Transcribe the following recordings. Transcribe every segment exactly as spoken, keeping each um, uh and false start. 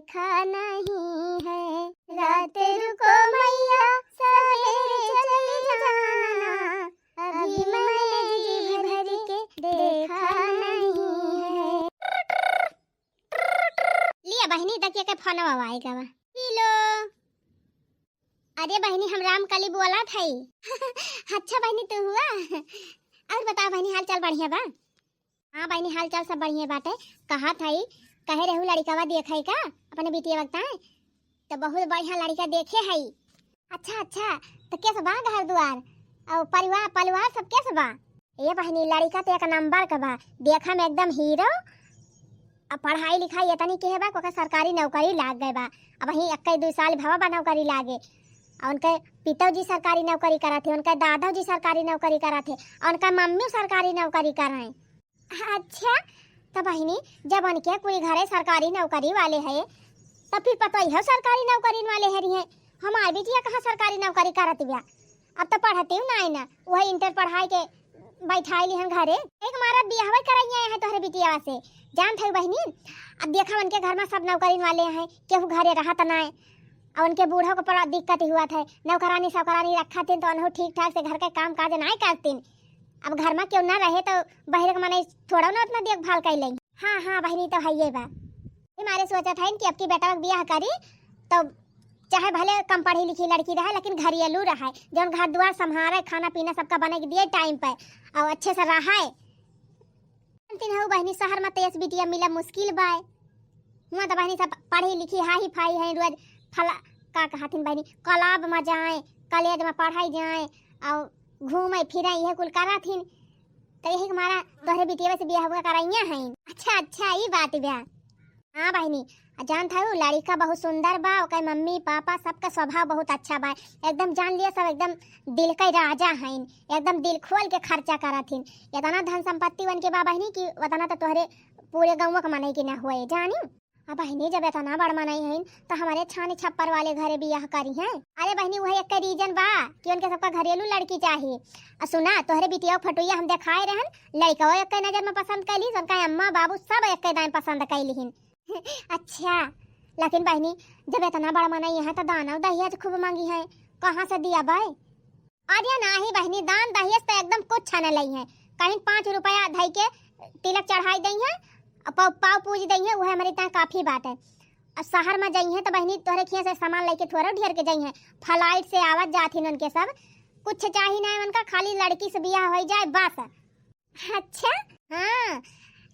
देखा नहीं है। रात रुको मैया, सवेरे चली जाना, अभी मैंने जी भर के देखा नहीं है। लिया बहिनी, देखिए के फोनवा आएगा बा। हेलो। अरे बहिनी, हम रामकली बोलत हई। अच्छा बहिनी, तू हुआ? और बताओ बहिनी, हाल चाल बढ़िया बा? हाँ बहिनी, हाल चाल सब बढ़िया बाटे। कहत हई, कहे रहू लड़िकवा देखे का अपने बिटिया वक्ता है, तो बहुत बढ़िया लड़िका देखे हई। अच्छा अच्छा, तो कैसे बा घर दुआर और परिवार, परिवार सब कैसे बा? ए बहिनी, लड़िका तो एक नंबर का बा, देखा में एकदम हीरो। अब पढ़ाई लिखाई इतनी के बा, ओकर सरकारी नौकरी लाग गए बा। अब वहीं इक्कीस दो साल भवा बा नौकरी लागे। और उनके पिता जी सरकारी नौकरी करत है, उनके दादा जी सरकारी नौकरी करत है, और उनका मम्मी सरकारी नौकरी कर रहे हैं। अच्छा, तो बहिनी, जब उनके पूरी घरे सरकारी नौकरी वाले है, तो फिर पता ही है सरकारी नौकरी वाले है रही है। हमार बिटिया कहाँ सरकारी नौकरी करत बिया? अब तो पढ़ती हूँ ना, ना वही इंटर पढ़ाई के बैठाई लिहन घरे। एक मारा बियाहवा करैया है तोहरे बिटिया से, जानत है बहिनी। अब देखा उनके घर में सब नौकरी वाले हैं, केहू घरे रहत ना है। और उनके बूढ़ा को बड़ा दिक्कत हुआ था, नौकरानी सौकरानी रखा थीन तो उन्हों ठीक ठाक से घर के काम काज ना करतीन। अब घर में केहू ना रहे तो बहरे के मनई थोड़ा ना उतना देखभाल कर लें। हाँ हाँ बहिनी, तो है ये बा। ये मारे सोचत है कि अब की बेटा के बियाह करी तो चाहे भले कम पढ़ी लिखी लड़की रहे, लेकिन घरेलू रहे, जौन घर दुआर संभारे, खाना पीना सबका बने के दिए टाइम पे, और अच्छे से रहे। जानती हो बहिनी, शहर में तो यस बिटिया मिला मुश्किल बाय। हुआं तो बहिनी सब पढ़ी लिखी हाई फाई है, रोज फला का कहथिन बहिनी, क्लब में जाए, कॉलेज में पढ़ाई जाए और घूमे फिरे, यह कुल करथिन। तो यही के मारा तोहरे बिटिया से बियाह हुआ करैया है। अच्छा अच्छा, ई बात बा। हाँ बहिनी, आ जानत हऊ, लड़िका बहुत सुंदर बा, ओकर मम्मी पापा सबका स्वभाव बहुत अच्छा बा, एकदम जान लिया सब एकदम दिल के राजा हईन, एकदम दिल खोल के खर्चा करत हिन। इतना धन संपत्ति उनके बा बहिनी कि उतना तो तोहरे पूरे गाँव के मनई के ना होए जानी। आ बहिनी, जब इतना बड़ मनई हईन तो हमारे छानी छप्पर वाले घरे बियाह करी हैं। अरे बहिनी, वही एक रीजन बा कि उनके सबका घरेलू लड़की चाहिए। आ सुना, तोहरे बिटिया के फटुइया हम देखाए रहन, लड़िकवा एक नजर में पसंद कैली, उनका अम्मा बाबू सब एक दाएं पसंद कैली हिन। अच्छा, लेकिन बहिनी, जब इतना बड़ा मनई है तो दान और दहेज खूब मांगी है, कहाँ से दिया बाय? अरे नाही बहिनी, दान दहेज तो एकदम कुछ न लई है। कहीं पाँच रुपया धई के तिलक चढ़ाई दई है, और पाव, पाव पूज दई है, वह हमारे इतना काफी बात है। और शहर में जाई है तो बहिनी तोहरे खिया से सामान लेके थोड़ा ढेर के जाई है, फ्लाइट से आवत जात हिन उनके सब, कुछ चाही ना उनका, खाली लड़की से बियाह हो जाए बस। अच्छा, हाँ,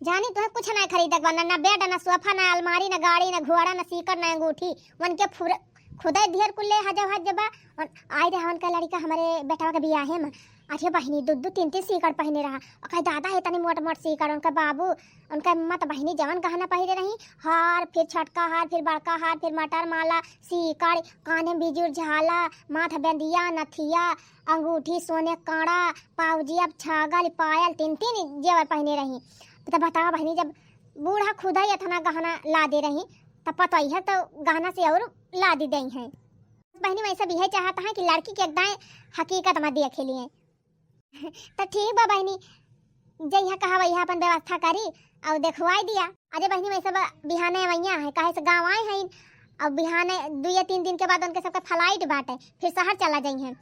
जानी तुहे कुछ ना खरीदक बा, ना, ना बेड, ना सोफा, ना अलमारी, ना गाड़ी, ना घोड़ा, ना सीकर, ना अंगूठी, उनके फुर-, खुदे ढेर कुल ले हजब हज बा। और आई रहा उनका लड़िका हमारे बेटवा के बियाहे में, अरे बहिनी, दू दू तीन तीन सीकर पहने रहा, और कहे दादा है तनी मोट मोट सीकर, उनका बाबू, उनका मत बहिनी जवन गहना पहिरे रही, हार, फिर छोटका हार, फिर बड़का हार, फिर मटर माला, सीकर, काने में बिजुर झाला, माथ बेंदिया, नथिया, अंगूठी, सोने कड़ा, पाउजी, अब छागल, पायल, तीन तीन जेवर पहने रही। तो बतावा बहिनी, जब बूढ़ा खुदा ही इतना गहना ला दे रही, तब पता ही है तो गहना से और ला दी दई है। बहिनी, वैसे भी है चाहत है कि लड़की के एक दाएं हकीकत में देख लिए। तो ठीक बा बहिनी, जइहा कहा वइहा अपन व्यवस्था करी और देखवाई दिया। अरे बहिनी, वैसे बा-, बिहाने अवैया है, काहे से गाँव आए हैं, और बिहाने दुए तीन दिन के बाद उनके सबके फ्लाइट बाटे, फिर शहर चला जाई हैं।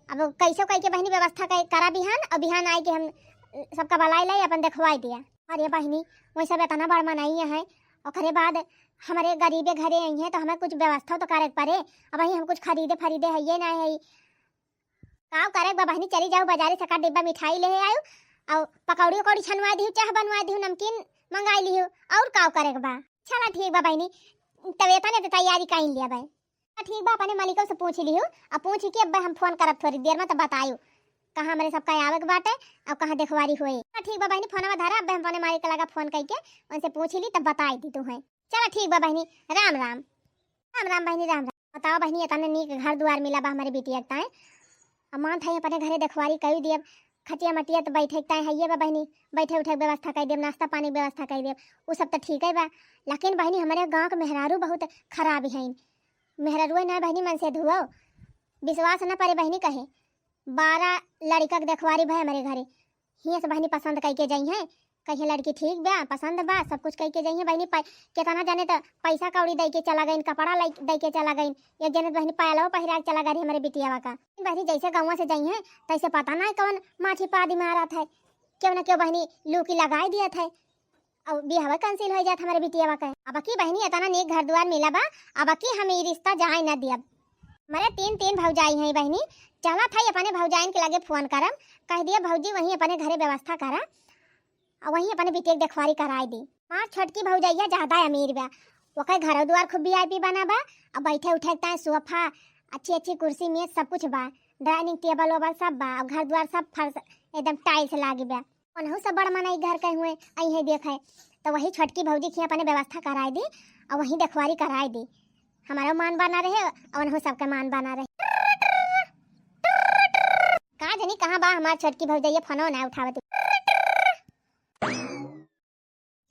अब कैसो कह के बहिनी व्यवस्था कै-, करा बिहान, और बिहान आए के हम सबका बुलाई लाई, अपन देखवाई दिया। अरे बहिनी, वैसे बा इतना बड़ मनई है, ओकरे बाद हमारे गरीबे घरे आई हैं, तो हमें कुछ व्यवस्था तो करे के पड़े। अब वही हम कुछ खरीदे फरीदे है ये ना है, काव करे बा बहिनी, चली जाओ बाजारे से का डिब्बा मिठाई ले आयो, और पकौड़ी उकौड़ी छनवा दिहु, चाह बनवा दिहु, नमकीन मंगाई लिहु, और काव करे बा। चला ठीक बा बहिनी, तबे तने तो तैयारी कइन लिया भाई। ठीक बा, अपने मालिकों से पूछ लिहु, अब पूछ के अब हम फोन करब थोड़ी देर में, तो बतायो कहाँ हमारे सबका आवे के बाटे और कहाँ देखवारी होए। ठीक बा बहिनी, फोनवा धरा, अब हम अपने मालिक के लगा फोन करके उनसे पूछ ली, तब बताई दी तू है। चला ठीक बा बहिनी, राम राम। राम राम बहिनी, राम राम। बताओ बहिनी, इतने नीक घर दुआर मिला बा हमारे बिटिया के ताए। अब मानत है अपने घरे देखवारी कई दियब, खटिया मटिया तो बैठे के ताए है ये बा बहिनी, बैठे उठे के व्यवस्था कर दियब, नाश्ता पानी के व्यवस्था कर दियब, उ सब तो ठीक है बा। लेकिन बहिनी, हमारे गाँव के मेहरारू बहुत खराब हैं। मेहरारू ना बहिनी, मन से धुओ, विश्वास न पड़े बहिनी कहे। बारह लड़िका के देखवारी भय हमारे घरे, हियाँ से बहिनी पसंद करके जाई हैं, कहिए लड़की ठीक बा, पसंद बा, सब कुछ कह के जइहे बहिनी। पै-, केतना जने त पैसा कौड़ी दइ के चला गइन, कपड़ा लइ-, दइ के चला गइन। एक जने त बहिनी पायलवा पहिरा के चला गए रहे हमरे बिटियावा का। बहिनी जैसे गौवा से जइहे तैसे पता नाहीं कौन माछी पादी मारत है, केहू न केहू बहिनी लूकी लगाई दियत है। अब बियाहवा cancel हो जात हमरे बिटियावा का। अब की बहिनी एतना नीक घर दुआर मिला बा, अब की हम ई रिश्ता जाए न दियब। हमरे तीन तीन भौजाई हैं बहिनी, चलत है अपने भौजाइन के लगे फोन करब, कह दिया भौजी वहीं अपने घरे व्यवस्था करा। अउ वहीं अपने बिटिया के देखवारी कराई दी। हमार छोटकी भौजैया ज्यादा अमीर बा, ओकर घरो दुआर खूब VIP बना बा, अउ बैठे उठे के ताईं सोफा, अच्छी अच्छी कुर्सी मेज सब कुछ बा, dining table वेबल सब बा, अउ घर दुआर सब फर्श एकदम tiles लागी बा। ओनहु सब बड़ मनई घर के हुए अइहे देखे, तो वही छोटकी भौजी के अपने व्यवस्था कराई दी, अउ वहीं देखवारी कराई दी। हमारो मान बना रहे, अउ ओनहु सबके मान बना रहे। का जनी कहाँ बा हमार छोटकी भौजैया, फोनो ना उठावत।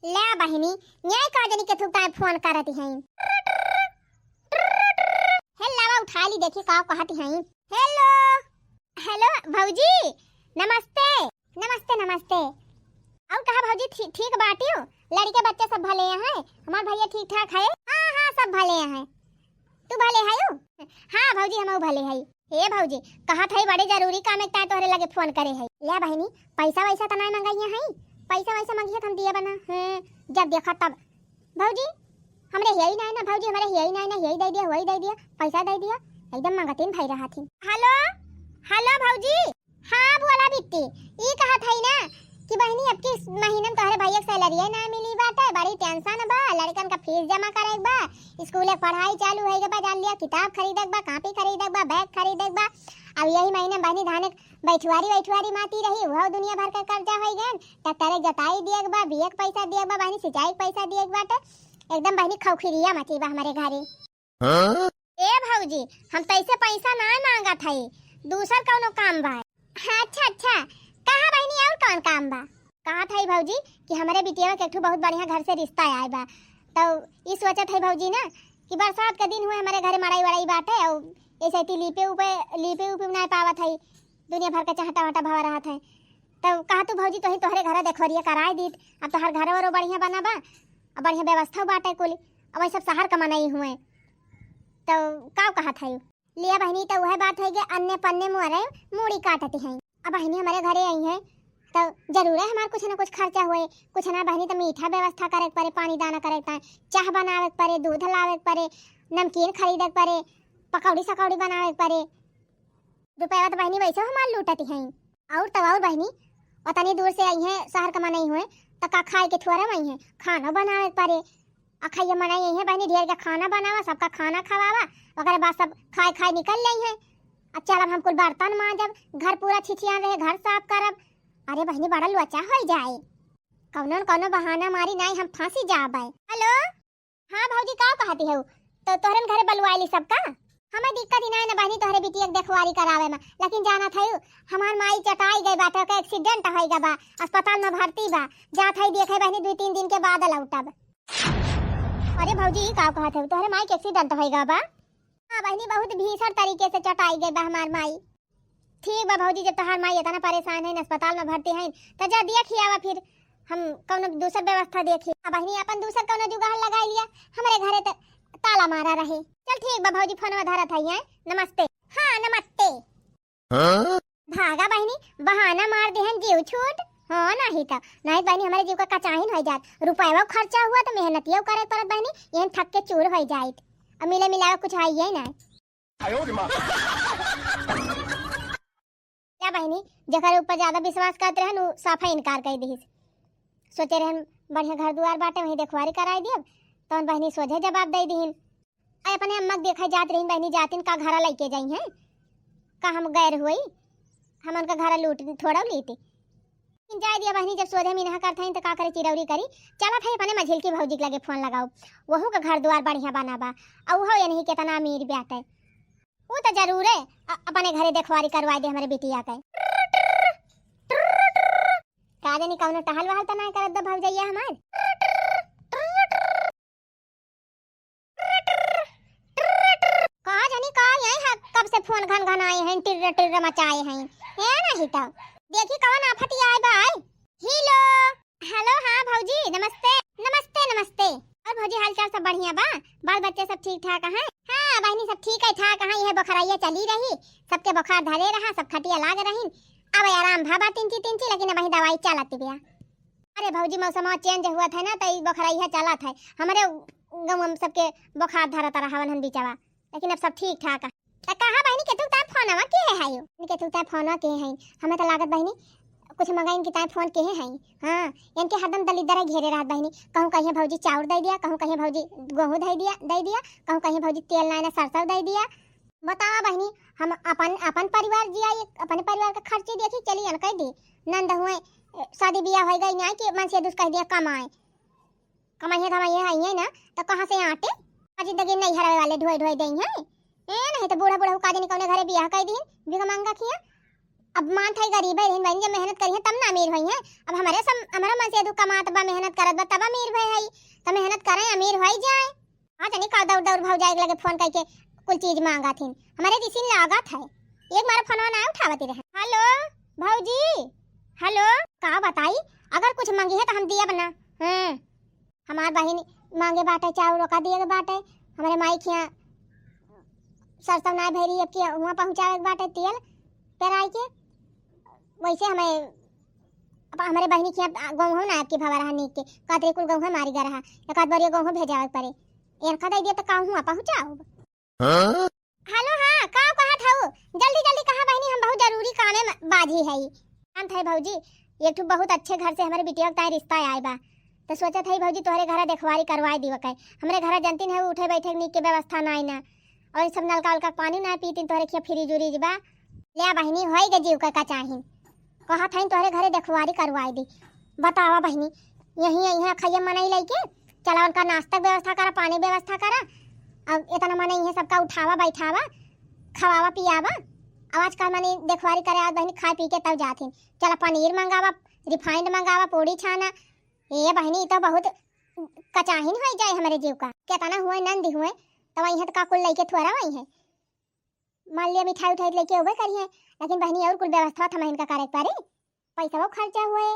ले बहिनी, न्याय का जनी के थुक ताईं फोन करत हईं। हे लावा उठा ली, देखी का कहत हईं। Hello, hello भौजी, नमस्ते। नमस्ते, नमस्ते। अउ कहा भौजी, ठी-, ठीक बाटियो? लड़के बच्चे सब भले हैं? हमार भैया ठीक ठाक है? हाँ, हाँ, सब भले हैं। तू भले हयू? हाँ भौजी, हमहू भले हई। हे भौजी, कहत हई बड़े जरूरी काम एक ताईं तोहरे लगे फोन करे हई। ले बहिनी, पैसा वैसा त नाहीं मंगइया हई? पैसा वैसा मंगिया त हम दिए बना। हैं, जब देखा तब। भौजी, हमरे हियई नाहीं ना भौजी, हमरे हियई नाहीं ना, हियई दइ दिया, हुवई दइ दिया, पैसा दइ दिया, एकदम मंगतीन भई रहत ही। Hello, hello भौजी। हाँ, बोला बिट्टी, ई कहत हई ना कि बहिनी, अब की महीना में तोहरे भैया के salary ना मिली बाटे, बड़ी tension बा, लड़कन का fees जमा करे के बा, स्कूल के पढ़ाई चालू होई के बा, जान लिया, किताब खरीदे के बा, copy खरीदे के बा, bag खरीदे के बा। अब यही महीना में बहिनी धाने बैठुआरी, बैठुआरी माती रही, उहो दुनिया भर के कर्जा होई गए, tractor के जोताई दिए के बा, बिया के पैसा दिए के बा, बहिनी सिंचाई के पैसा दिए के बाटे, एकदम बहिनी खौखिरिया मची बा हमरे घरे। हाँ? ए भौजी, हम तैसे पैसा ना मांगत हई, दूसर कौनो काम बा। अच्छा, अच्छा, कहा बहिनी, और कौन काम बा? कहत हई भौजी कि हमरे बिटिया के एक ठो बहुत बढ़िया घर से रिश्ता आए बा, तो ई सोचत हई भौजी ना कि बरसात के दिन हुए हमरे घरे मड़ई वड़ई बाटे, और ऐसे ती लीपे उपे, लीपे उपे ना पावत हई, दुनिया भर के चहटा वटा भवा रहत है, तो कहा तू भौजी, तोही तोहरे घरे देखोरिया कराए दीत, अब तोहर घर वरो बढ़िया बना बा, अब बढ़िया व्यवस्था बाटे कुल, अब वही सब शहर का मनई हुए। तो का कहत हई? लिया बहिनी, तो वह बात है कि अन्ने पन्ने मुहरे मूड़ी काटती हैं। अब बहिनी हमरे घरे आई हैं, तो जरूर है हमार कुछ ना कुछ खर्चा होए, कुछ ना बहिनी, तो मीठा व्यवस्था करे के पड़े, पानी दाना करे के पड़े, चाह बनावे के पड़े, दूध लावे के पड़े, नमकीन खरीदे के पड़े, पकौड़ी सकौड़ी बनावे के पड़े। रुपया तो बहिनी वैसे हमार लूटती हैं। और तो और बहिनी, उतनी दूर से आई हैं, शहर का मनई हुए, तो का खाए के थोड़ा आई हैं, खाना बनावे के पड़े। आ खाइए मनई आई हैं बहिनी, ढेर के खाना बनावा, सबका खाना खवावा, ओकरे बाद सब खाए खाए निकल जाई हैं। अब चलब हम कुल बर्तन मांजब, घर पूरा छिछियान रहे, घर साफ करब। अरे बहिनी, बड़ा लोचा हो जाए, कौनो न कौनो बहाना मारी, नाहीं हम फांसी जाबे। Hello, हाँ भौजी, का कहती हऊ? तो तोहरन घरे बलुआइली सबका? हमें दिक्कत ही नाहीं ना बहिनी तोहरे बिटिया के देखवारी करावे में, लेकिन जानत हऊ हमार माई चटाई गई बाटे, ओके accident होई गवा बा, अस्पताल में भर्ती बा, जात हई देखे बहिनी, दुई तीन दिन के बाद लौटब। अरे भौजी, ई का कहत हऊ? तोहरे माई के accident होई गवा बा? हाँ बहिनी, बहुत भीषण तरीके से चटाई गई बा हमार माई। ठीक बा भौजी, जब तोहार माई इतना परेशान है, अस्पताल में भर्ती है, तो जा दिया खियावा, फिर हम कौनो दूसर व्यवस्था देखी। अब बहिनी अपन दूसर कौनो जुगाड़ लगाई लिया, हमरे घरे तो ताला मारा रहे। चल ठीक बा भौजी, फोनवा धरत है, हैं? नमस्ते। हाँ नमस्ते। हाँ? भागा बहिनी, बहाना मार देहन जीव छूट। हाँ नहीं तो, नहीं बहिनी, हमरे जीव का कचाहिन हो जात, रुपया खर्चा हुआ तो मेहनतियो करे पड़त बहिनी, यहन थक के चूर हो जाइत। अब मिले मिलावे कुछ है ये ना। क्या बहिनी, जेकर ऊपर ज्यादा विश्वास करत रहन, उ साफा इनकार कर दिहिस। सोचे रहन बढ़िया घर दुआर बाटे, वहीं देखवारी कराई दियब, तौन बहिनी सोझे जवाब दे दिहिन। अरे अपने अम्मा के देखा जात रहीन बहिनी, जातिन का घरा लइके जाई हैं, का हम गैर हुई, हम उनका घरा लूट थोड़ा लीती। लेकिन जाए दिया बहिनी, जब सोझे मिनहा करत हईन त का करे चिरौरी करी। चलत है अपने मझिलकी भौजी के लगे फोन लगाओ, वहू का घर दुआर बढ़िया बना बा, अउ उहो यही केतना अमीर बाटे। उ त जरूर है, अ-, अपने घरे देखवारी करवाई दे हमरे बिटिया के। का जानी कौनो टहल वहल त ना करत बा भौजैया हमार। का जानी का यही है, कब से फोन घन घन आए हैं, टिर्र टिर्र मचाए हैं। ए नहीं तो देखी कौन आफत आए बा। हेलो, हेलो, हाँ भौजी, नमस्ते। नमस्ते, नमस्ते। और भौजी, हाल चाल सब बढ़िया बा? बाल बच्चे सब ठीक ठाक हैं? हाँ बहिनी, सब ठीक है ठाक हैं। यह बोखराइया चली रही, सबके बोखार धरे रहा, सब खटिया लाग रही। अब आराम भा बा तिंची तिंची, लेकिन अब वही दवाई चलत बिया। अरे भौजी, मौसम चेंज हुआ था ना, तो ई बोखराइया चलत है। हमारे गाँव में सबके बोखार धरत रहा हवन हन बिचवा, लेकिन अब सब ठीक ठाक है। त कहा बहिनी, केतु ताई फोनवा किहे है यो? इनके तू ताई फोनवा किहे है? हमें तो लागत बहिनी, कुछ मंगाइन की ताई फोन किहे है। हाँ, इनके हरदम दलिद्दर घेरे रहत बहिनी। कहूँ कहिए भौजी चाउर दे दिया, कहूँ कहिए भौजी गेहूँ दे दिया, दे दिया, कहूँ कहिए भौजी तेल नाय ना सरसों दे दिया। बतावा बहिनी, हम अपन, अपन परिवार जिया, ये अपने परिवार का खर्चे देखी चली, अन कह दी। नंद हुए, शादी बियाह होई गई, नाय कि मन से दुस कह दिया कमाए। कमाइए धमाइए है ये ना, तो कहाँ से आटे? आ जिंदगी नैहर वाले ढोए ढोए देई हैं। ए, नहीं तो बूढ़ा बूढ़ा का दिन कौने घरे बियाह कर दीन, भिख मांगा खिया। अब मान थाई गरीब है, लेकिन बहन जब मेहनत करी है तब ना अमीर होई है। अब हमारे सम, हमारा मन से दु कमात बा, मेहनत करत बा, तब अमीर भय है। तो मेहनत करें, अमीर होई जाए। हाँ, जनी का दौड़ दौड़ भौजाई के लगे फोन करके कुल चीज मांगा थीन। हमारे रिसिन लागत है। एक बार फोनवा ना उठावती रहे। हेलो, भौजी, हेलो, का बताई, अगर कुछ मंगी है तो हम दियब ना। हम्म, हमार बहिन मांगे बाटे चाउर, ओका दिए के बाटे। हमरे माई खिया सरसों ना भरी, अब की हुआ पहुँचावे के बाटे तेल पेराई के। वैसे हमें, अब हमरे बहिनी खिया गेहूँ ना अब की भवा रहा नीक के, कतरे कुल गेहूँ मारी गा रहा, एक आध बार गेहूँ भेजावे के पड़े। एनका दे दिया तो का हुआ पहुँचाओ? हाँ? हेलो, हाँ, का कहत हऊ? जल्दी, जल्दी कहा बहिनी, हम बहुत जरूरी कामे में बाझी हई। जानत है भौजी, एक ठो बहुत अच्छे घर से हमरे बिटिया के ताई रिश्ता आए बा। तो सोचत हई भौजी, तोहरे घरा देखवारी करवाए दीवा के। हमरे घरा जनतीन है, उठे बैठे के नीक के व्यवस्था नाई ना। और सब नलका उलका के पानी ना पीतीन, तोहरे खिया फ्रिज उरिज बा। ले बहिनी, होई गे जीव के का चाहिन। कहत हईन तोहरे घरे देखवारी करवाई दी। बतावा बहिनी, यहीं, यहीं खइया मनई लइके, चला उनका नाश्ता के व्यवस्था करा, पानी के व्यवस्था करा। अब इतना मनई है, सबका उठावा, बैठावा, खवावा, पियावा। अब आजकल मनई देखवारी करे आवत बहिनी, खाए पी के तब जाथिन। चला पनीर मंगावा, refined मंगावा, पूड़ी छाना। ए बहिनी, ई तो बहुत कचाहिन होई जाए हमरे जीव का। केतना हुए नंद हुए, तो वहीं है तो का कुल लइके थोड़ा वहीं है। मान लिया मिठाई उठाई लेके अउबे करिहे, लेकिन बहिनी और कुल व्यवस्था त हमहिन का करे के पड़ी। पैसवो खर्चा हुए,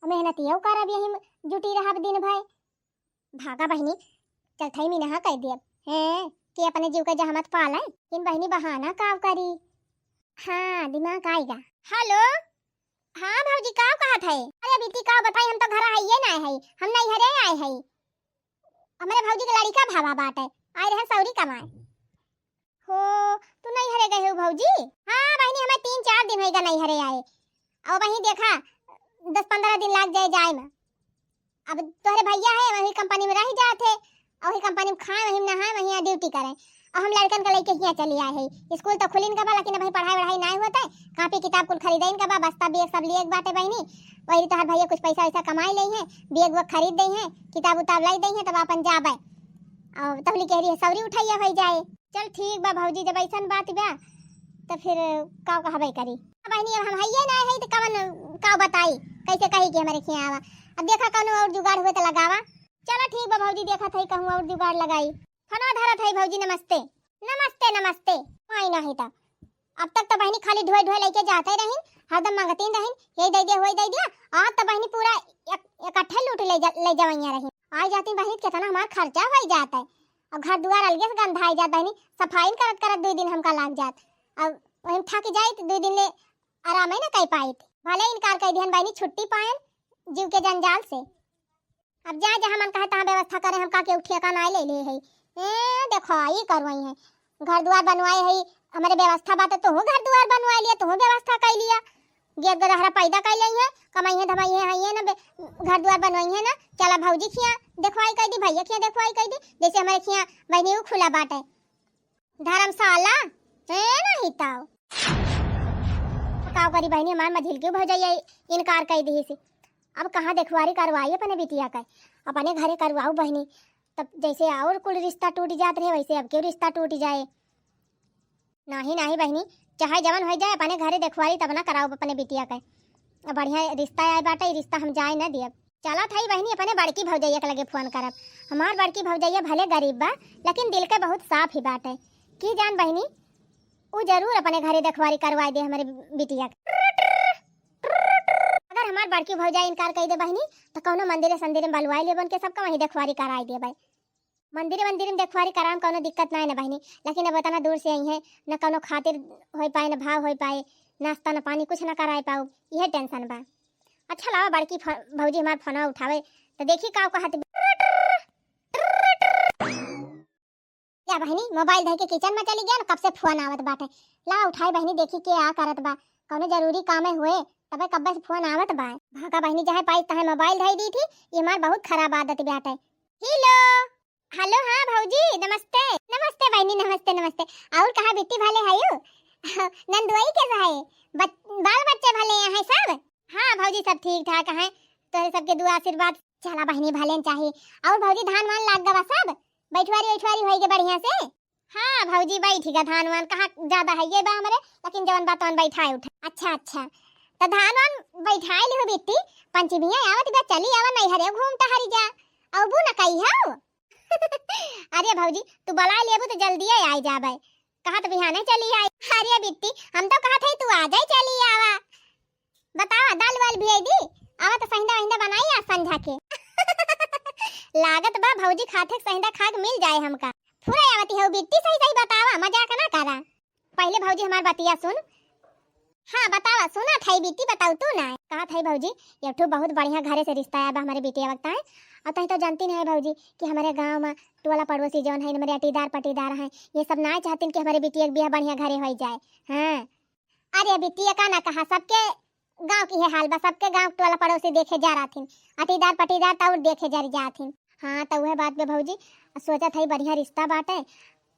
मेहनतियो करब, यही में जुटी रहब दिन भर। भागा बहिनी, चल थई मिनहा कह दियब। हैं, कि अपने जीव का जहमत पाले, लेकिन बहिनी बहाना काव करी? हाँ, दिमाग आएगा। हेलो, हाँ भौजी, काव कहत है? अरे बिट्टी, काव बताई, हम तो घर आइए ना है, हम नैहरे आए है। हमरे भौजी के लड़िका भावा बाटे, आए रहे सौरी कमाए। हो, तू नैहरे गए हो भौजी? हाँ बहिनी, हमें तीन चार दिन होइगा नैहरे आए। अब वहीं देखा, दस पन्द्रह दिन लाग जाए जाए में। अब तोहरे भैया है, वही कंपनी में रह जात है, और वही कंपनी में खाए, वहीं नहाए, वहीं ड्यूटी करें। और हम लड़कन का लेके हियाँ चली आए है। स्कूल तो खुलिन का बा, लेकिन अभी पढ़ाई वढ़ाई नाई होत है। कापी किताब कुल खरीदे इनका बा, बस्ता बैग सब लिए के बाटे बहिनी। वही तोहर भैया कुछ पैसा वैसा कमाई ले हैं, बैग वैग खरीद दे हैं, किताब उताब लाई दे हैं, तब अपन जाबे। और तहली कह रही है सौरी उठाइया हो जाए। चल ठीक बा भौजी, जब ऐसन बात बा तो फिर का कहबे करी। अब बहिनी, अब हम हइये ना है तो कवन का बताई, कैसे कही कि हमारे खिया आवा। अब देखा कौनो और जुगाड़ हुए तो लगावा। चलो ठीक बा भौजी, देखत है कहूँ और जुगाड़ लगाई। फोनो धरत है भौजी, नमस्ते। नमस्ते, नमस्ते। आई नहीं तो अब तक तो बहिनी खाली ढोए ढोए लेके जाते रहिन, हरदम मांगतीन रहिन, ये दे दिया, वही दे दिया। आज तो बहिनी पूरा एक, इकट्ठे लूट ले जा, ले जवैया रहिन। आई जाती बहिनी, कितना हमार खर्चा हो जाता है। अब घर दुआर अलगे से गंधाई जात बहिनी, सफाई करत करत दो दिन हमका लाग जात। अब वही थक जाइत, दो दिन ले आराम ही ना कर पाइत। भले इनकार कर दिहन बहिनी, छुट्टी पायन जीव के जंजाल से। अब जा, जहाँ मन कहे तहाँ व्यवस्था करे, हम का केहू ठेका नाय ले ले है। ए, देखो, ई करवाई है, घर दुआर बनवाए है, हमरे व्यवस्था बात, तुहू घर दुआर बनवाए लिया, तुहू व्यवस्था कर लिया, गेद गदहरा पैदा कर ले है, कमाई है धमाई है, है ये ना बे-, घर दुआर बनवाई है ना, चला भौजी खिया देखवाई कर दी, भैया खिया देखवाई कर दी, जैसे हमारे खिया बहनी उ खुला बाटे। धर्मशाला, ए नहीं ताव। का करी बहिनी, हमार मझिलकी भौजैया इनकार कर दी से। अब कहाँ देखवारी करवाई अपने बिटिया का, अपने घरे करवाऊ बहिनी। तब जैसे और कुल रिश्ता टूट जात रहे, वैसे अब क्यों रिश्ता टूट जाए। नाही, नाही बहिनी, चाहे जवन हो जाए, अपने घरे देखवारी तब ना कराऊ अपने बिटिया का। अब बढ़िया रिश्ता आए बाटे, ई रिश्ता हम जाए ना दियब। चला थाई बहिनी, अपने बड़की भौजैया के लगे फोन करब। हमार बड़की भौजैया भले गरीब बा, लेकिन दिल के बहुत साफ ही बाटे। की जान बहिनी, उ जरूर अपने घरे देखवारी करवाई दे हमरे बिटिया के। अगर हमार बड़की भौजाई इनकार कइ दे बहिनी, त कौनो मंदिरे संदिरे में बलवाइ लेबे उनके, सबका वहीं देखवारी कराइ देबे। मंदिरे मंदिरे में देखवारी करावे में कौनो दिक्कत नाहीं न बहिनी, लेकिन अब इतना दूर से अइहैं, न कौनो खातिर होइ पाए, न भाव होइ पाए, नाश्ता न पानी कुछ न कराइ पाउब, इहे tension बा। अच्छा लावा बड़की फ-, भौजी हमार फोनवा उठावे, त देखी का कहत बा। या बहिनी, mobile धइ के kitchen में चली गया न, कब से फोन आवत बाटे। ला उठाई बहिनी, देखी के आ करत बा, कौनो जरूरी काम हुए, तबे कब्बे से फोन आवत बा। भागा बहिनी, जहाँ पाई तहाँ mobile धइ दी थी, ये हमार बहुत खराब आदत बाटे। Hello, hello, हाँ भौजी, नमस्ते। नमस्ते बहिनी, नमस्ते, नमस्ते। और कहाँ बिट्टी भले हयू? नंदुआई कैसा है? बच-, बाल बच्चे भले हैं सब? हाँ भौजी, सब ठीक ठाक हैं, तोहरे सबके दुआ आशीर्वाद। चला बहिनी, भले न चाही। और भौजी, धान वान लाग गवा सब? बैठवारी वैठवारी होई गे बढ़िया से? हाँ भौजी, बैठी गा धान वान, कहाँ ज्यादा है ये बा हमरे, लेकिन जवन बा तवन बैठाए उठा। अच्छा, अच्छा, त धान वान बैठाए लिहो बिट्टी, पंचमिया आवत बा, चली आवा नैहरे घूम टहरी जा। अउबू न कही हौ। अरे भौजी, तू बलाइ लेबू त जल्दिए आइ जाबे। कहत बिहाने चली आई। अरे बिट्टी, हम तो कहत हई तू आ जाई, चली आवा। बतावा, दाल वाल भियाई दी? आवा त सहिंदा वहिंदा बनाई आज संझा के। लागत बा भौजी खाथे सहिंदा खाक मिल जाए हमका। फुरे आवती हौ बिट्टी, सही सही बतावा, मजाक ना करा। पहिले भौजी हमार बतिया सुन। हाँ बतावा, सुनत हई बिट्टी, बताऊ तू ना। कहत हई भौजी, एक ठो बहुत बढ़िया घरे से रिश्ता आया बा हमरे बिटिया वक्ता है। और तहीं तो जानती नहीं है भौजी कि हमरे गाँव में टोला पड़ोसी जौन है, हमरे अटीदार पटीदार हैं, ये सब ना चाहतीन कि हमरे बिटिया के बियाह बढ़िया घरे होइ जाए। हाँ। अरे बिट्टी, ये का ना कहा, सबके गाँव की है हाल बा, सबके गाँव टोला पड़ोसी देखे जा रहथिन, अटीदार पटीदार त और देखे जा रहथिन। हाँ, त उहे बात बे भौजी, सोचत हई बढ़िया रिश्ता बाटे,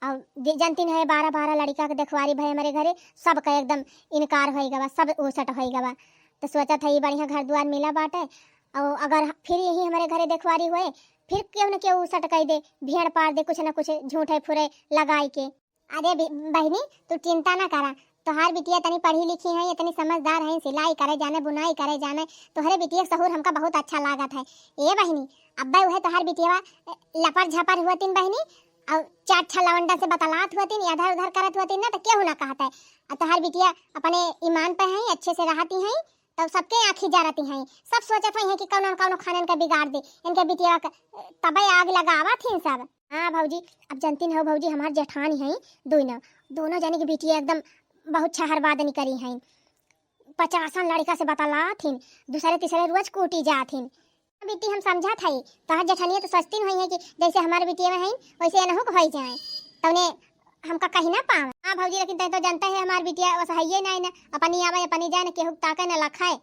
और जे जानती नहीं है, बारह बारह लड़का के देखवारी भई हमरे घरे, सबका एकदम इनकार होइ गवा, सब ओसट होइ गवा। त सोचत हई बढ़िया घर दुआर मिला बाटे, और अगर फिर यही हमरे घरे देखवारी होए, फिर केहू न केहू ओसट कइ दे, भेड़ पार दे, कुछ न कुछ झूठे फुरे लगाई के। अरे बि-, बहिनी, तू चिंता ना करा, तोहार बिटिया तनी पढ़ी लिखी है, इतनी समझदार है, सिलाई करे जाने, बुनाई करे जाने, तोहरे बिटिया के सहूर हमका बहुत अच्छा लागत है। ए बहिनी, अब्बे उहे तोहार बिटिया लपर झपर हुअतिन बहिनी, और चार छह लवंडा से बतलात हुअतिन, इधर उधर करत हुअतिन ना, तो केहू ना कहत है। और तोहार बिटिया अपने ईमान पे है, अच्छे से रहती है, तब सबके आँखी जरती हैं, सब सोचत हैं कि कौनो न कौनो खानन का बिगाड़ दे, इनके बिटिया के तबे आग लगावत हैं सब। हाँ भौजी, अब जानती हो भौजी, हमार जेठानी हैं दुई न, दोनों जने के बिटिया एकदम बहुत छहरबाद निकरी हैं, पचासन लड़का से बतलात हैं, दूसरे तीसरे रोज कूटी जात हैं। बिट्टी हम समझत हई, तोहार जेठनिया तो सोचती हुई है कि जैसे हमार बिटिया में है वैसे एनहू के होई जाए, तौने हमका कहीं ना पावे। हाँ भौजी, लेकिन तै तो जानता है हमार बिटिया बस हइये ना, ना अपनी आवे अपनी जाए, ना केहू ताके ना लखाए।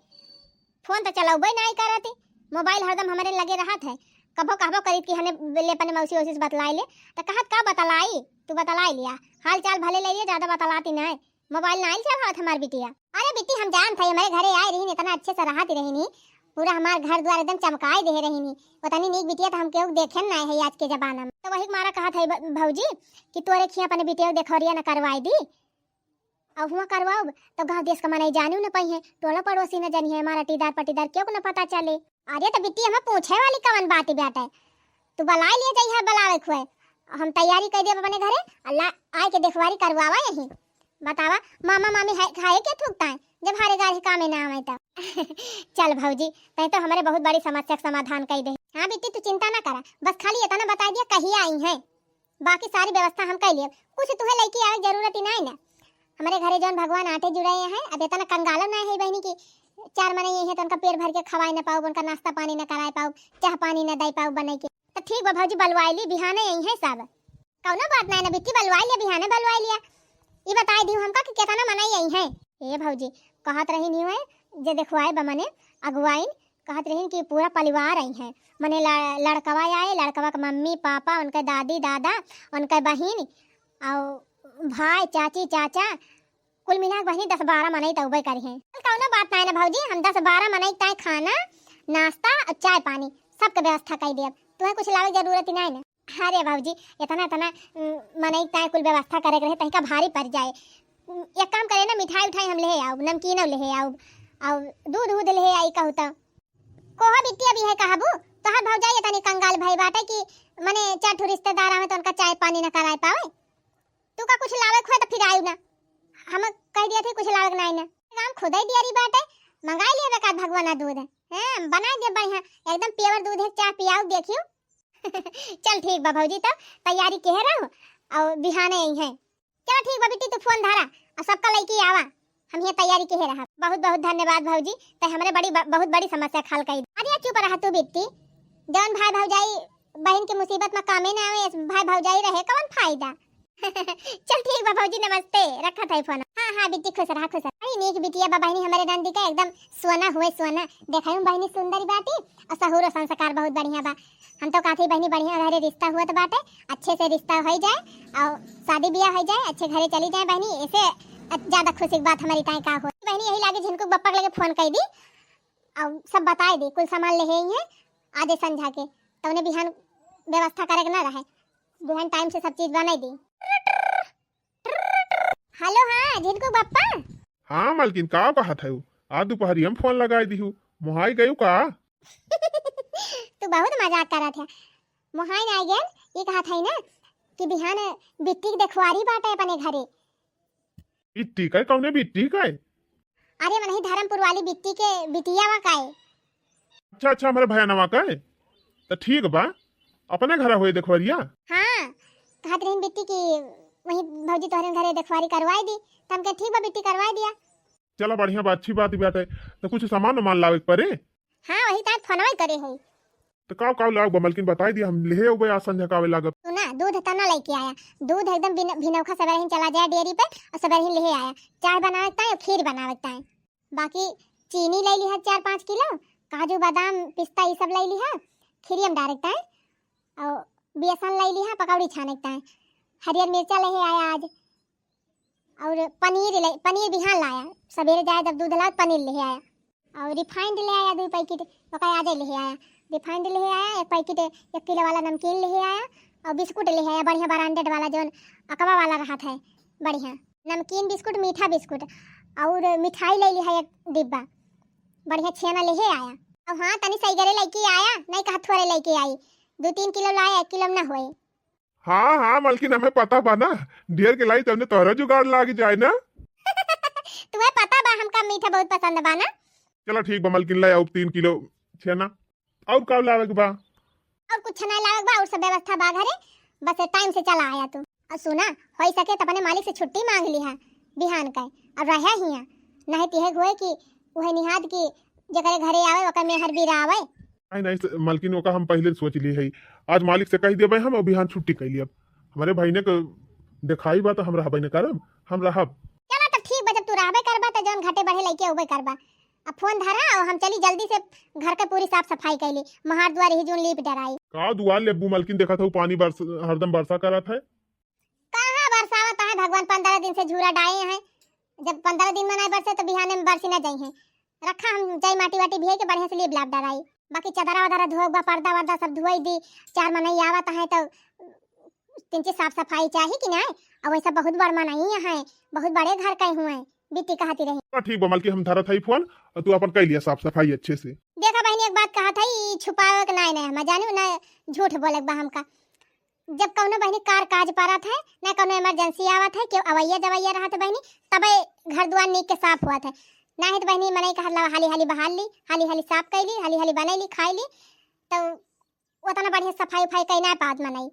फोन तो चलौबे ना करती, मोबाइल हरदम हमरे लगे रहत है। कभो कहबो करीत कि हने ले अपने मौसी वौसी से बतलाई ले, तो कहत का बतलाई, तू बतलाई लिया, हाल चाल भले ले लिया, ज्यादा बतलाती ना। मोबाइल नाहीं चलावत हमार बिटिया। अरे बिट्टी, हम जानत हई, हमरे घरे आए रहीन, इतना अच्छे से रहत रहीन, पूरा हमार घर द्वार एकदम चमकाए देहे रहीन। उतनी नीक बिटिया तो हम केहू देखे ना है आज के जमाना में। तो वही के मारा कहत है ब-, भौजी कि तोरे खिया अपने बिटिया के देखौरिया न करवाई दी। अब हुआ करवाउब तो गाँव देश का मनई जानियो न पइहैं, टोला पड़ोसी न जनिहैं, हमार अटीदार पटीदार केहू के न पता चले। अरे तो बिट्टी, हमें पूछे वाली कवन बात बाटे? तू बलाए लिए जइहा बलावे खुए, हम तैयारी कइ देब अपने घरे, अल्लाह आए के देखवारी करवावा यहीं। बतावा, मामा मामी है, खाए के थूकता है जब हारे गारे कामे ना आवे तब। चल भौजी, तै तो हमरे बहुत बड़ी समस्या के समाधान कइ दे। हाँ बिट्टी, तू चिंता ना करा, बस खाली इतना बताई दिया कहिया आई हैं, बाकी सारी व्यवस्था हम कइ लेब। कुछ तुहे लइके आवे के जरूरत ही नाहीं ना। हमरे घरे जौन भगवान आटे जुड़े हैं, अब इतना कंगालो ना है बहिनी कि चार मनई हैं तो उनका पेट भर के खवाए ना पाउब, उनका नाश्ता पानी ना कराए पाउब, चाह पानी ना दे पाउब बनाई के। तो ठीक बा भौजी, बलवाई ली, बिहाने आई हैं सब। कौनो बात नाहीं ना बिट्टी, बलवाई लिया, बिहाने बलवाई लिया। ई बताई दियो हमका कि केतना मनई आई हैं। ए भौजी, कहत रही नहीं हुए, जे देखवाए बा मने अगुवाइन, कहत रहीन कि पूरा परिवार आई हैं, मने ल-, लड़कवा आए, लड़कवा के मम्मी पापा, उनके दादी दादा, उनके बहिन, और भाई चाची चाचा, कुल मिला के बहिनी दस बारह मनई तौबे करी हैं। कौनो बात नाहीं ना भौजी, हम दस बारह मनई के ताई खाना, नाश्ता और चाय पानी सबके व्यवस्था कइ देब, तुहें कुछ लावे के जरूरत ही नाहीं ना। अरे भौजी, इतना, इतना, उम, मनई ताई कुल व्यवस्था करे के रहे, तनिका भारी पड़ जाए। उम, एक काम करे ना, मिठाई उठाई हम लेहे आउब, नमकीनो लेहे आउब, और दूध, दूध लेहे आई कहू तो। कोहा बिट्टी अभी है कहबू, तोहार भौजाई इतनी कंगाल भई बाटे कि मने चार ठो रिश्तेदार आवे तो उनका चाय पानी ना कराए पावे। तू का कुछ लावे खोए तो फिर आयु ना, हम कह दिया थी कुछ लावे के नाहीं ना। काम खुदे दियरी बाटे, मंगाई लिया बेकार भगवाना दूध, हैं, बनाई दे बढ़िया, एकदम pure दूध है, चाह पियाऊ देखियो। चल ठीक बा भौजी, तब तैयारी केहे रहो और बिहाने आई हैं। चलो ठीक बा बिट्टी, तू फोन धरा और सबका लइके आवा, हम यहाँ तैयारी केहे रहा। बहुत बहुत धन्यवाद भौजी, तै हमरे बड़ी ब-, बहुत बड़ी समस्या का हल कई। अरे चुप रहा तू बिट्टी, जौन भाई भौजाई बहन के मुसीबत में कामे ना आवे, भाई भौजाई रहे कौन फायदा। चल ठीक बा भौजी, नमस्ते, रखत है फोन। हाँ हाँ बिट्टी, खुश रहा, खुश रहा। अरे नीक बिटिया बा बहिनी, हमरे नंदी का एकदम सोना हुए सोना। देखै में बहिनी सुंदर बाटी और सहूर और संस्कार बहुत बढ़िया बा। हम तो कहते बहिनी बढ़िया घरे रिश्ता हुआ तो बाटे, अच्छे से रिश्ता हो जाए और शादी ब्याह हो जाए, अच्छे घरे चली जाए बहिनी, ऐसे ज्यादा खुशी की बात हमारी ताई का हो। बहिनी यही लागे झिनकू बप्पा के लगे फोन कर दी और सब बताए दी, कुल सामान ले ही है आजे संझा के, तौने बिहान व्यवस्था करे के ना रहे, बिहान टाइम से सब चीज बनाई दी। हेलो, हाँ झिनकू बप्पा। हाँ मलकिन, का कहत है? आज दोपहरी हम फोन लगाई दिहू, मोहाई गयू का? तू बहुत मजाक करत है। मोहाई ना गए, ये कहत है ना कि बिहान बिट्टी के देखवारी बाटे अपने घरे। बिट्टी का? कौने बिट्टी का? अरे मनही धर्मपुर वाली बिट्टी के बिटिया वा का। अच्छा अच्छा, हमारे भैया नवा का है, तो ठीक बा, अपने घर होए देखवरिया। हाँ, कहत रहीन बिट्टी की वही भौजी तोहरे घरे देखवारी करवाई दी, तो हमके ठीक बा बिट्टी करवाई दिया। चला बढ़िया बा, अच्छी बात बात है। तो कुछ सामान वामान लावे के पड़े? हाँ, वही तार फोनवा करे है। तो काव काव लावे बा मलकिन, बताई दिया, हम लेहे उबे आज संझा कावे लागब। सुना, दूध तना लेके आया, दूध एकदम बिन-, भिनौखा सवेरे ही चला जाए डेयरी पे और सवेरे ही लेहे आया, चाय बनावे के ताई और खीर बनावे के ताई। बाकी चीनी ले लिहा चार पाँच किलो, काजू बादाम पिस्ता ये सब ले लिहा, खीरियम डारे के ताई, और बेसन ले लिहा पकौड़ी छाने के ताई, हरियर मिर्चा लेहे आया आज, और पनीर ले, पनीर बिहान लाया, सवेरे जाए जब दूध लाओ पनीर लेहे आया, और refined ले आया दो पैकेट, ओका आजे लेहे आया, refined लेहे आया एक पैकेट, एक किलो वाला नमकीन लेहे आया, और बिस्कुट लेहे आया बढ़िया branded वाला जौन अकवा वाला रहत है, बढ़िया नमकीन बिस्कुट, मीठा बिस्कुट, और मिठाई ले लिहा एक डिब्बा, बढ़िया छेना लेहे आया। और हाँ, तनी सही करे लेके आया, नहीं कहा थोड़े लेके आई, दो तीन किलो लाया, एक किलो में ना होए। हाँ हाँ मलकिन, हमें पता बा ना, ढेर के लाई तब तोहरा जुगाड़ लाग जाए ना। तुम्हें पता बा हमका मीठा बहुत पसंद बा ना। चला ठीक बा मलकिन, ले आओ तीन किलो छेना। और का लावे के बा? और कुछ नहीं लावे के बा, और सब व्यवस्था बा घरे, बस टाइम से चला आया तू। और सुना, हो सके तो अपने मालिक से छुट्टी मांग लिहा बिहान का, और रहे हिया, नहीं तो यह हुए कि वह निहाद की जेकरे घरे आवे ओकर मेहर बीरा आवे। नहीं नहीं स-, मलकिन, ओका हम पहले सोच ली है, आज मालिक से कह देबे हम, अभी हम छुट्टी कर लियब। हमारे भाई ने क-, देखाई बा तो हम रहबे न करब, हम रहब। चला तब ठीक बा, जब तू रहबे करबा तो जौन घटे बढ़े लइके उबे करबा। अब फोन धरा और हम चली जल्दी से घर के पूरी साफ सफाई कर ली, महार दुआर ही जौन लीप डराई। का दुआर लेबू मलकिन, देखत हो पानी बरस, हरदम बरसा करत है। कहाँ बरसावत है भगवान, पन्द्रह दिन से झूरा डाए हैं, जब पन्द्रह दिन में नहीं बरसे तो बिहाने में बरसी ना जाई है। रखा हम जाई माटी वाटी भिए के बढ़िया से लीप लाप डराई, बाकी चदरा वदरा धोए बा, पर्दा वर्दा सब धोए दी, चार मनई आवत है तो तिनची साफ सफाई चाही कि नहीं? और वैसा बहुत बड़ मनई है, बहुत बड़े घर के हुए, बिट्टी कहती रही। हाँ, ठीक बा मलकिन, हम धरत हई फोन और तू अपन कर लिया साफ सफाई अच्छे से। देखा बहनी, एक बात कहत है, ई छुपावे के नाय, नाय हम जानू ना, झूठ बोले के बा हमका। जब कौनो बहनी कार काज परत है, ना कौनो emergency आवत है, केहू अवैया जवैया रहत है बहनी, तबे घर दुआर नीक के साफ होत है। ना है तो बहनी मनई कहत ला हाली हाली बहार ली, हाली हाली साफ कैली, हाली हाली बनैली, खाई ली, तो उतना बढ़िया सफाई उफाई कई ना पावत मनई।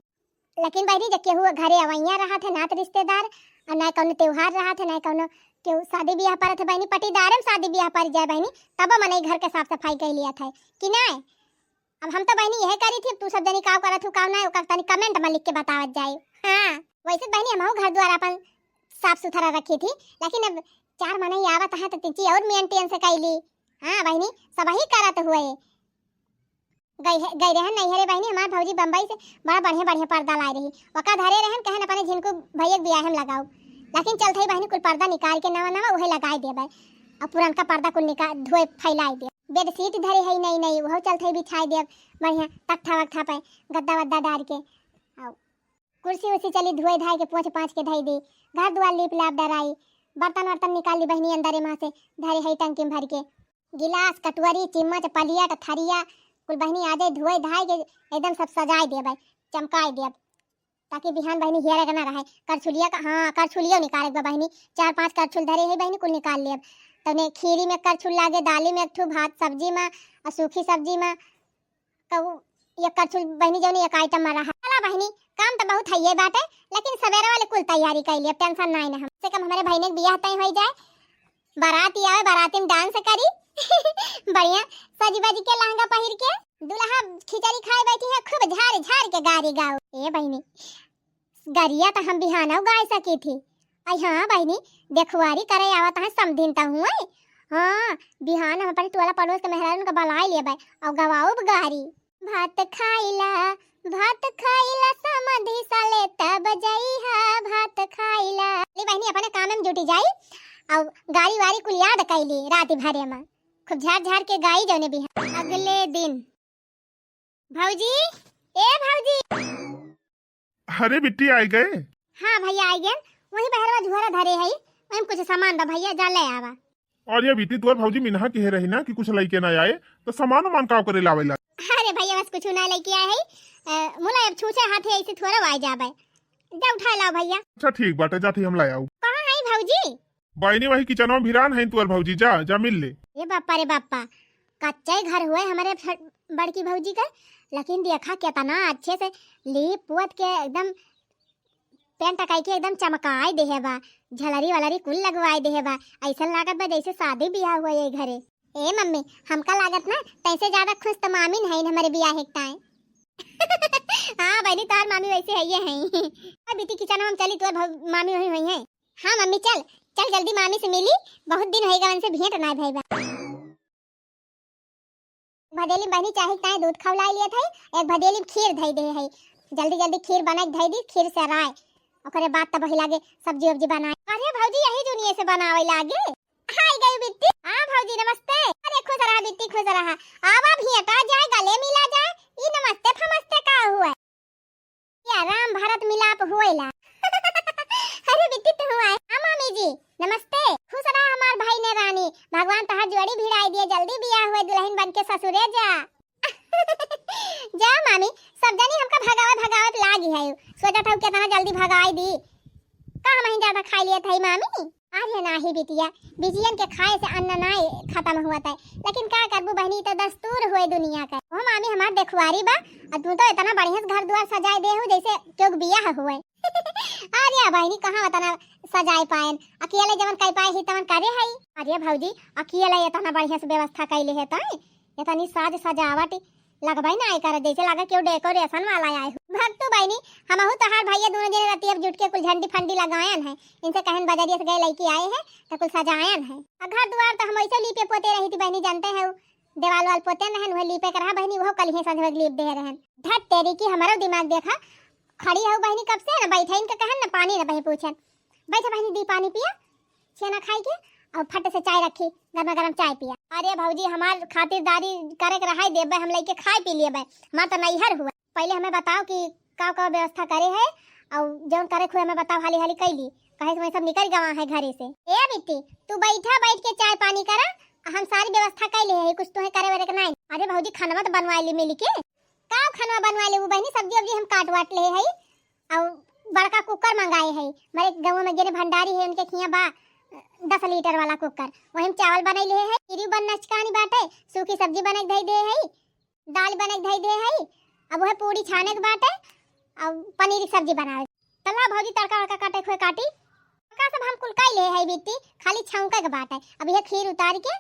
लेकिन बहनी, जब केहू घरे अवैया रहत है, नात रिश्तेदार, और ना कौनो त्योहार रहत है, ना कौनो केहू शादी ब्याह परत है बहनी, पटीदारे में शादी ब्याह पर जाए बहनी, तब मनई घर के साफ सफाई कर लिया था कि नहीं? अब हम तो बहनी यह करी थी, अब तू सब जनी काव करत हूँ, काव ना, ओकर तनी comment में लिख के बतावत जाए। हाँ, वैसे बहनी हमहू घर द्वार अपन साफ सुथरा रखी थी, लेकिन अब चार मनई आवत है तो तिची और maintenance कैली। हाँ बहनी, सब ही करत हुए। गई है, गई रहन नैहरे बहनी, हमार भौजी बम्बई से बड़ा बढ़िया बढ़िया पर्दा लाए रही, ओका धरे रहन, कहन अपने झिनकू भैया के बियाह में लगाओ, लेकिन चलत ही बहनी कुल पर्दा निकाल के नवा नवा उहे लगाए देबे, और पुरनका पर्दा कुल निकाल धोए फैलाए दे। Bedsheet धरे है नई नई, उहो चलत ही बिछाए देब बढ़िया तख्ता वख्ता पे गद्दा वद्दा डार के, और कुर्सी उर्सी चली धोए धाए के पोंछ पाँछ के धई दी, घर दुआर लीप लाप डराई, बर्तन वर्तन निकाल ली बहनी अंदरे में से धरे है टंकी में भर के। गिलास, कटोरी, चिम्मच, पलियट, थरिया कुल बहनी आ जाए धोए धाए के एकदम सब सजाए देबे, चमकाए देब, ताकि बिहान बहनी हेरे के ना रहे। करछुलिया का, हाँ, करछुलियो निकाले के बा बहनी, चार पांच करछुल धरे है बहनी, कुल निकाल लेब। तउने खीरी में करछुल लागे, दाली में एक ठो भात, सब्जी में, और सूखी सब्जी में, कहू एक करछुल बहिनी जौनी एक item में रहा। चला बहिनी, काम तो बहुत हइये बाटे, लेकिन सवेरे वाले कुल तैयारी कर लिए, tension नाई ना। हम से कम हमारे बहिनी के बियाह तय हो जाए, बारात आवे, बाराती में dance करी बढ़िया सज बज के लहंगा पहिर के, दुल्हा खिचड़ी खाए बैठी है, खूब झार झार के गारी गाओ। ए बहिनी, गरिया तो हम बिहानउ गाय सकी थी। आई हाँ बहिनी, देखवारी करे आवत है समधिन त हुए। हाँ, बिहान हम अपने टोला पड़ोस के मेहरारून का बलाई लेबै और गवाउब गारी। भात खाइला, भात खाइला समधि साले तब जइहा भात खाइला। ले बहिनी अपने काम में जुटी जाई और गारी वारी कुल याद कैली रात भरे में। खूब झार झार के गाई जौने बिहान। अगले दिन भौजी, ए भौजी। अरे बिट्टी, आइ गए? हाँ भैया, आइ गए। वही बहरवा झोरा धरे है, वही कुछ सामान बा भैया, जा ले आवा। अरे बिट्टी, तोर भौजी मिनहा किहे रही ना कि कुछ लइके ना आए, तो सामान उमान का करे लावेला? अरे भैया, बस कुछ ना लइके आए है। अ, मुला अब छूछे हाथे ऐसे थोड़ा आइ जाबे। जा उठाए लाओ भैया। अच्छा ठीक बाटे, जाती हम लाए आऊ। कहाँ है भौजी? बहिनी वही kitchen में भिरान है तोर भौजी, जा, जा मिल ले। ए बापा रे बापा, कच्चा ही घर हुए हमारे फ-, बड़की भौजी का, लेकिन देखा कितना अच्छे से लीप पोत के एकदम paint कई के एकदम चमकाए देहे बा, झलरी वलरी कुल लगवाए देहे बा। ऐसा लागत बा जैसे शादी बियाह हुआ ये घरे। ए मम्मी, हमका लागत ना तैसे ज्यादा खुश तो मामी नहीं हमारे बियाह एक टाइम। हाँ बहिनी, तार मामी वैसे है ये है। अब बिट्टी kitchen में चली, तोर भौ-, मामी वही हुई है। हाँ मम्मी, चल, चल जल्दी मामी से मिली, बहुत दिन होइगा उनसे भेंट ना भई बा। भदेली बहिनी चाही ताए दूध खौलाई लियत है, एक भदेली में खीर धई दे है, जल्दी जल्दी खीर बना के धई दी, खीर से राय, ओकरे बाद तब वही लागे सब्जी उब्जी बनाए। अरे भौजी, यही जुनिये से बनावे लागे। हाय गई बिट्टी। हाँ भौजी नमस्ते। अरे खुश रहा बिट्टी, खुश रहा। आवा भेंटा जाए, गले मिला जाए। ई नमस्ते फमस्ते का हुआ? या राम भरत मिलाप होएला। अरे बिट्टी तू आए। हाँ मामी जी नमस्ते। खुश रहा हमार भाई ने रानी। भगवान तहार जोड़ी भिड़ाई दिए, जल्दी बियाह हुए दुल्हन बन के ससुरे जा। जा मामी, सब जनी हमका भगावत भगावत लागी है। सोचत हूँ कितना जल्दी भगाई दी। का हमही ज्यादा खाई लियत हई मामी? अरे नाही बिटिया, बिजियन के खाए से अन्न नाई खत्म होत है, लेकिन का करबू बहिनी, त दस्तूर हुए दुनिया का। ओ मामी हमार देखुआरी बा, और तू तो इतना बढ़िया से घर दुआर सजाए दे हो जैसे क्यों बियाह हुए। अरे बहिनी कहाँ उतना सजाए पाएन, अकेले जवन कई पाए ही तवन करे हई। अरे भौजी अकेले इतना बढ़िया से व्यवस्था कैले है तय, इतनी साज सजावट लगबे ना आए करे, जैसे लगे केहू decoration वाला आए हो। भक्तू बहिनी, हमहू तोहार भैया दोनों जने रतिया जुट के कुल झंडी फंडी लगायन है। इनसे कहन बजरिया से गए लइके आए हैं, तो कुल सजायन है। आ घर दुआर तो हम ऐसे लीपे पोते रही थी बहिनी, जानते हैं, देवाल वाल पोते रहन, वह लीपे के रहा बहिनी, वह कल ही संझ में लीप दे रहन। धत तेरी की, हमारो दिमाग देखा, खड़ी हऊ बहिनी कब से ना बैठे, इनका कहन ना पानी ना बही पूछन। बैठा बहिनी, दी पानी पिया, छेना खाई के, और फट से चाय रखी, गर्मा गर्म चाय पिया। अरे भौजी, हमार खातिरदारी करे के रहाई देबे, हम लइके खाए पी लेबे, हमार तो नैहर हुआ। पहले हमें बताओ कि का का व्यवस्था करे है, और जौन करे खुए हमें बताओ, हाली हाली कैली, कहे से वही सब निकल गवा है घरे से। ए बिट्टी, तू बैठा, बैठ के चाय पानी करा, हम सारी व्यवस्था कर ले है, कुछ तुम्हें करे वरे के नहीं। अरे भौजी, खानवा तो बनवा ली मिल के। का खानवा बनवा ले बहिनी, सब्जी उब्जी हम काट वाट ले है, और बड़का cooker मंगाए है, हमारे गाँव में जेने भंडारी है उनके खिया बा दस लीटर वाला cooker, वही में चावल बनाई ले है, खीरी बन नचकानी बाटे, सूखी सब्जी बने के धई दे है, दाल बने के धई दे है, अब वह पूरी छाने के बाटे, अब पनीर की सब्जी बनावे। तला भौजी तड़का वड़का काटे खोए काटी, तड़का सब हम कुल कई ले है बिट्टी, खाली छौंके के बाटे, अब यह खीर उतार के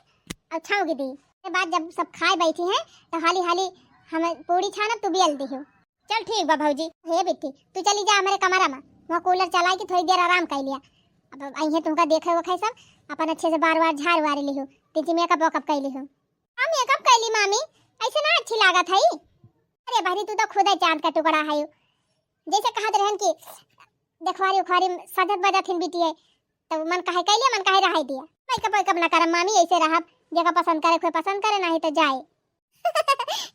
और छौंक दी। के बाद जब सब खाए बैठी हैं तो हाली हाली हम पूरी छानब, तू बेल दिहो। चल ठीक बा भौजी। हे बिट्टी, तू चली जा हमारे कमरा में, वहाँ cooler चलाई के थोड़ी देर आराम कर लिया। अब अइहे तुमका देखे वोखे सब, अपन अच्छे से बार बार झाड़ वार लिहो, तिथि makeup वेकअप कर लिहो। हम makeup कर ली मामी, ऐसे ना अच्छी लागत है। अरे बहनी, तू तो खुद है चांद का टुकड़ा है, जैसे कहत रहन कि देखवारी उखवारी सजत बजत हिन बिटिया, तो मन काहे कैलिया, मन काहे रहाई दिया। Makeup वेकअप ना करम मामी, ऐसे रहब, जेका पसंद करे कोई पसंद करे, नहीं तो जाए।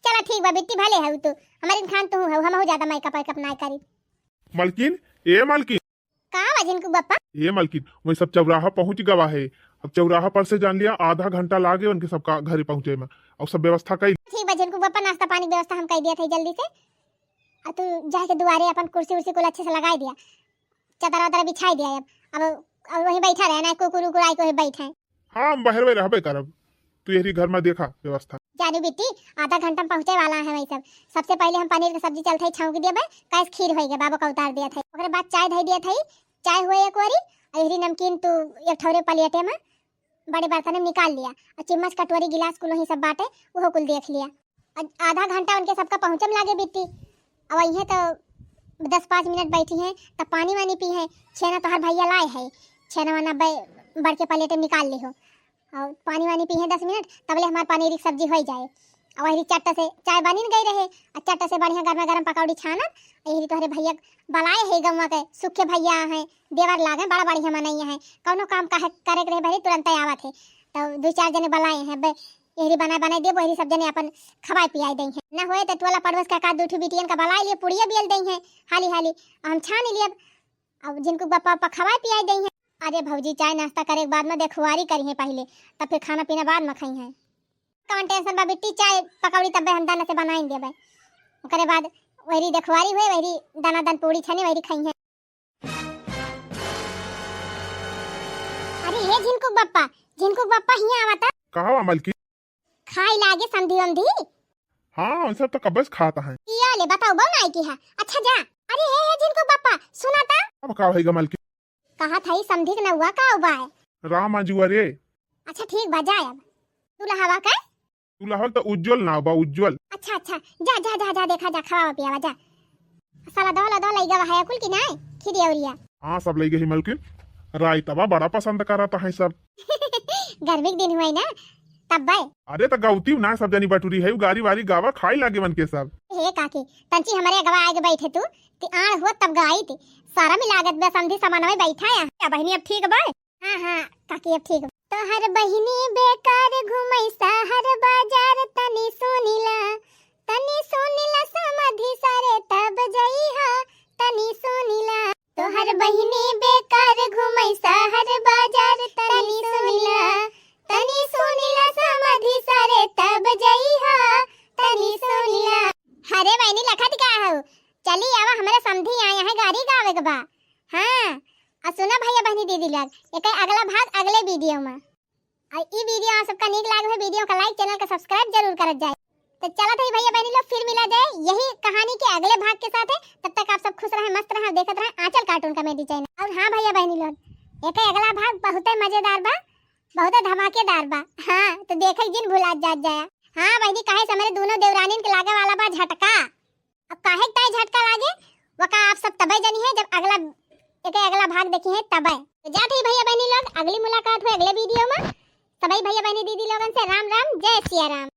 चला ठीक बा बिट्टी, भले हऊ तू, हमारे इंसान तू हऊ, हमहू ज्यादा makeup वेकअप ना करी। मलकिन, ए मलकिन। का बा झिनकू बप्पा? ए मलकिन, वही सब चौराहा पहुँच गवा है। अब चौराहा पर से जान लिया आधा घंटा लागे उनके सबका घरे पहुँचे में, और सब व्यवस्था कैल। ठीक बा झिनकू बप्पा, नाश्ता पानी के व्यवस्था हम कर दिया था जल्दी से। अब तू जाके दुआरे अपन कुर्सी उर्सी कुल अच्छे से लगाई दिया, चादर वादर बिछाई दिया। अब अब अब वहीं बैठा रहे ना, कुकुर उकुर आई के वहीं बैठे। हाँ, हम बहरवे रहबे करब, तू यही घर में देखा व्यवस्था। जानू बिट्टी, आधा घंटा में पहुँचे वाला है वही सब। सबसे पहले हम पनीर के सब्जी चलते ही छौंक दिए बे, कैस खीर होई गए, बाबू का उतार दिया था। ओकरे बाद चाय धई दिया था, चाय हुए एक ओरी, और यही नमकीन तू एक ठौरे प्लेटे में बड़े बर्तन में निकाल लिया, और चिम्मच कटोरी गिलास कुल वही सब बाटे, वो कुल देख लिया। आ-, आधा घंटा उनके सबका पहुँचे में लागे बिट्टी। अब वही तो दस पाँच मिनट बैठी हैं, तब पानी वानी पी हैं। छेना तोहर भैया लाए है, छेना वाना बे-, बड़के प्लेट में निकाल ली हो, और पानी वानी पी हैं दस मिनट, तबले हमार पनीर की सब्जी हो जाए। और वही चट्ट से चाय बनिन गई रहे, और चट्ट से बढ़िया गर्मा गर्म पकौड़ी छानब। यही तोहरे भैया बलाए है, गौवा के सुखे भैया हैं, देवर लागे, बड़ा बढ़िया मनैया है। कौनो काम काहे करे के रहे बहरी, तुरंत आवत है। तो दो चार जने बलाए हैं, बे-, यही बनाए बनाए देब, वही सब जने अपन खवाए पियाए दई हैं। ना होए तो टोला पड़ोस का का दू ठो बिटियन का बलाए लिए, पुड़िया बियल दई हैं हाली हाली, हम छान लियब। अब जिनको बप्पा बप्पा खवाए पियाए दई हैं। अरे भौजी, चाय नाश्ता करे के बाद में देखुआरी करी हैं पहले, तब फिर खाना पीना बाद में खाई हैं। कौन टेंशन बा बिट्टी, चाय पकौड़ी तब्बे हम दाना से बनाई देबे। ओकरे बाद वही देखुआरी हुए, वही दाना दन पूड़ी छनी, वही खाई हैं। अरे हे झिनकुक बप्पा, झिनकुक बप्पा हियाँ आवता। कहाँ बा मलकिन? खाई लागे समधी वमधी। हाँ, हम सब तो कब्बे से खात हैं। पिया ले, बताओ बहू नाई की है। अच्छा जा। अरे हे, हे झिनकुक बप्पा, सुना ता। अब का होइगा मलकिन? कहा था ई समधी के नौवा का उबा है? राम अजुआ रे। अच्छा ठीक बा, जा अब। दुल्हवा का? दुल्हन तो उज्जवल नाव बा, उज्जवल। अच्छा, अच्छा, जा, जा, जा, जा, देखा जा, खवावा पियावा जा। साला दौला दौला ई गवा है कुल की नाई, खीरी औरिया। हाँ, सब लई गई मलकिन। रायतवा बड़ा पसंद करत है सब। गर्मी के दिन हुए ना, तब बे। अरे तो गौती ना, सब जनी बटुरी है, गारी वारी गावा खाई लागे मन के सब। हे काकी, तंची हमारे अगवा आगे बैठे तू, ती आण हुआ तब गाई ती। सारा मिलागत बे समधी सामान में बैठा है। क्या बहनी अब ठीक बे? हाँ, हाँ, काकी अब ठीक बा। तोहर बहिनी बेकार घुमई शहर बाजार, तनी सुनिला, तनी सुनिला समधी सारे तब जइहा, तनी सुनिला। तोहर बहिनी बेकार घुमई शहर बाजार, तनी सुनिला, तनी सुनिला समधी सारे तब जइहा, तनी सुनिला। अरे बहनी लखत का हो, चली आवा हमरे समधी आए हैं गारी गावे के बा। हाँ, और सुना भैया बहनी दीदी लोग, एकर अगला भाग अगले वीडियो में। और ई वीडियो आप सबका नीक लाग है, वीडियो का like, चैनल का सब्सक्राइब जरूर करत जाए। तो चलत है भैया बहनी लोग, फिर मिला जाए यही कहानी के अगले भाग के साथ है। तब तक आप सब खुश रहें, मस्त रहें, देखत रहें आंचल कार्टून कॉमेडी चैनल। और हाँ भैया बहनी लोग, एकर अगला भाग बहुते मजेदार बा, बहुते धमाकेदार बा। हाँ, तो देखे जिन भुला जात जाया। हाँ बहनी, काहे से हमरे दोनों देवरानिन के लागे वाला बा झटका। अब काहे के ताई झटका लागे, वका आप सब तबे जनी है जब अगला, एके अगला भाग देखी है तबे। तो जात ही भैया बहनी लोग, अगली मुलाकात हुई अगले वीडियो में। सभी भैया बहनी दीदी लोगन से राम राम, जय सिया राम।